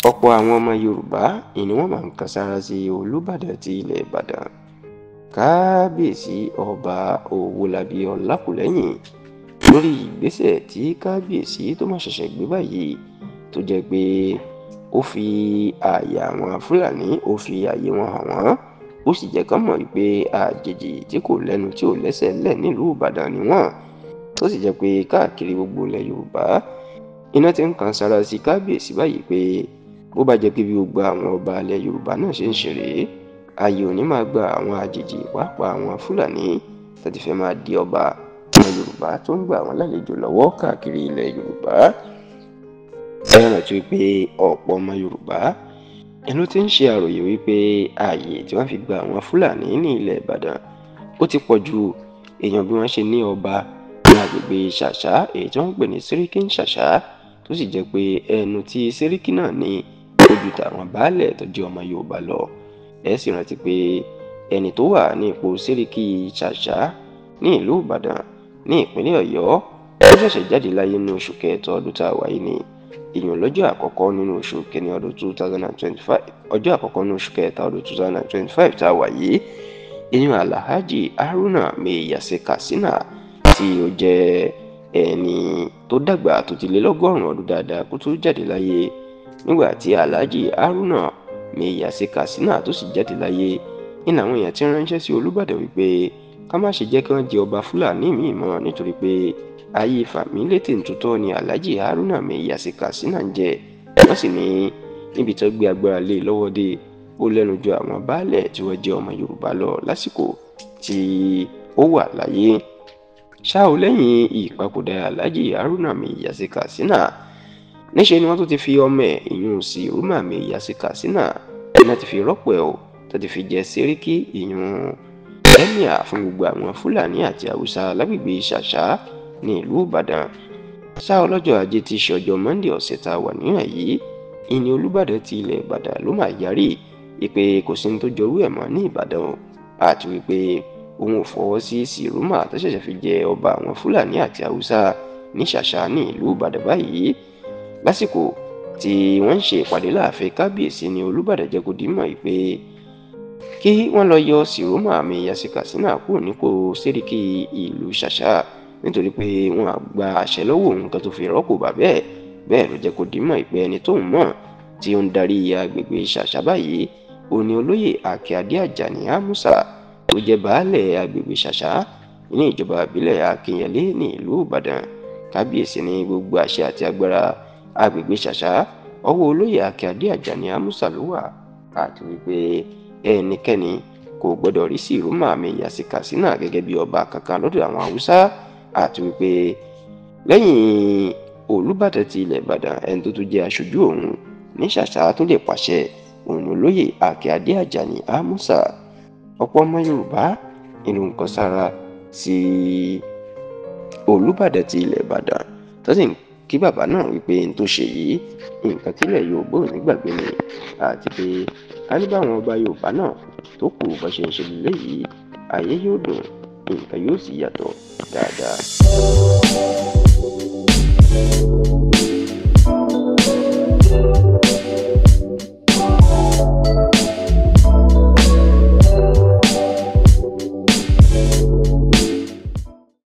Ọ̀pọ̀ àwọn ọmọ Yorùbá ni wọ́n máa ń kan sára sí Olúbàdàn ti ilẹ̀ Ìbàdàn, Kábíyèsí Ọba Owólabí Ọlákúlẹ́hìn, lórí ìgbésẹ̀ tí kábíyèsí tó máa ṣẹ̀ṣẹ̀ gbé báyìí, tó jẹ́ pé ó fi ààyè àwọn Fúlàní, ó fi ààyè wọn hàn wọ́n, ó sì jẹ́ kán mọ̀ wípé àjèjì tí kò lẹ́nu tí ò lẹ́sẹ̀ lẹ̀ nílùú Ìbàdàn ni wọ́n, tó sì jẹ́ pé káàkiri gbogbo ilẹ̀ Yorùbá iná ti ń kan sára sí kábíyèsí báyìí pé bó bá jẹ́ pé bí gbogbo àwọn ọba ilẹ̀ Yorùbá náà ṣe ń ṣeré, ààyè ò ní máa gba àwọn àjèjì, pàápàá àwọn Fúlàní tó ti fẹ́ máa di ọba ọmọ Yorùbá tó ń gbà wọ́n lálejò lọ́wọ́ káàkiri ilẹ̀ Yorùbá. Ẹ rántí pé ọ̀pọ̀ ọmọ Yorùbá ẹnu ti ń ṣe àròyé wípé ààyè tí wọ́n fi gba àwọn Fúlàní ní ilẹ̀ Ìbàdàn ó ti pọ̀ ju èèyàn bí wọ́n ṣe ní ọba ní agbègbè Ṣàṣà, èyí tí wọ́n ń pè ní Sẹ́ríkí Ṣàṣà, tó sì jẹ́ pé ẹnu tí Sẹ́ríkí náà ní ó ju tàwọn baálẹ̀ tó jẹ́ ọmọ Yorùbá lọ. Ẹ sì rántí pé ẹni tó wà ní ipò Sẹ́ríkí Ṣàṣà ní ìlú Ìbàdàn ní ìpínlẹ̀ Ọ̀yọ́ ó ṣẹ̀ṣẹ̀ jáde láyé ní oṣù kẹta ọdún tá a wáyé ní ìyún lọ́jọ́ àkọ́kọ́ nínú oṣù kìíní ọdún 2025, ọjọ́ àkọ́kọ́ nínú oṣù kẹta ọdún 2025 tá a wà yìí, ìyún Alhaji Haruna Meyase Katsina, tí ó jẹ́ ẹni tó dàgbà tó ti lé lọ́gọ́rùn-ún ọdún dáadáa kó tó jáde láyé. Nígbà tí Alhaji Haruna Meyase Katsina tó sì jáde láyé, ní làwọn èèyàn ti ránṣẹ́ sí Olúbàdàn wípé ká má ṣe jẹ́ kí wọ́n jẹ ọba Fúlàní míì mọ́, nítorí pé ayé fàmílétè tuntun ni Alhaji Haruna Meyase Katsina ń jẹ. Wọ́n sì ní níbi tó gbé agbára lé lọ́wọ́ dé, ó lẹ́nu ju àwọn baálẹ̀ tí wọ́n jẹ́ ọmọ Yorùbá lọ lásìkò tí ó wà láyé. Ṣá ò, lẹ́yìn ìpapòdà Alhaji Haruna Meyase Katsina, níṣẹ́ ni wọ́n tún ti fi ọmọ ẹ̀, ìyún Siroma Meyase Katsina, iná ti fi rọ́pò ẹ̀ o, tó ti fi jẹ Sẹ́ríkí, ìyún emir fún gbogbo àwọn Fúlàní àti Haúsá lágbègbè Ṣàṣà ní ìlú Ìbàdàn. Ṣá, ọlọ́jọ́ ajé tí í ṣe ọjọ́ Monday ọ̀sẹ̀ tá a wà níyàn yìí, ìní Olúbàdàn ti ilẹ̀ Ìbàdàn ló máa yarí ìpè kò sí ní tó jọrú ẹ̀ mọ́ ní Ìbàdàn o, àti wípé òun ò fọwọ́ sí Siroma tó ṣẹ̀ṣẹ̀ fi jẹ ọba àwọn Fúlàní àti Haúsá ní Ṣàṣà ní ìlú Ìbàdàn báyìí. Lásìkò tí wọ́n ń ṣe ìpàdé láàfin kábíyèsí ní Olúbàdàn jẹ́ kó di mọ̀ pé kí wọ́n lọ yọ Siroma Meyase Katsina kúrò nípò Sẹ́ríkì ìlú Ṣàṣà, nítorí pé wọ́n á gba àṣẹ lọ́wọ́ òun kan tó fi rọ́pò bàbá ẹ̀. Bẹ́ẹ̀ ló jẹ́ kó di mọ̀ pé ẹni tóun mọ̀ tí ó ń darí agbègbè Ṣàṣà báyìí òun ni olóyè Akíndé Àjàní Amusa, tó jẹ́ baálẹ̀ agbègbè Ṣàṣà ní ìjọba ìbílẹ̀ Akínyẹlé ní ìlú Ìbàdàn. Kábíyèsí ní gbogbo àṣẹ àti agbára agbègbè Ṣàṣà ọwọ́ olóyè Akíndé Àjàní Amusa ló wà, àti wípé ẹnikẹ́ni kò gbọ́dọ̀ rí Siroma Meyase Katsina gẹ́gẹ́ bí ọba kankan lọ́dọ̀ àwọn Haúsá, àti wípé lẹ́yìn Olúbàdàn ti ilẹ̀ Ìbàdàn, ẹni tó tún jẹ́ aṣojú òun ní Ṣàṣà tó lè pàṣẹ òun ni olóyè Akíndé Àjàní Amusa. Ọ̀pọ̀ ọmọ Yorùbá inú nǹkan sára sí Olúbàdàn ti ilẹ̀ Ìbàdàn, tó sì ń kí bàbá náà wípé n tó ṣe yìí nǹkan tílẹ̀ Yorùbá ò ní gbàgbé ni, àti pé ká ní báwọn ọba Yorùbá náà tó kù bó ṣe ń ṣe léyìí, ayé yóò dùn, nǹkan yóò sì yàtọ̀ dáadáa.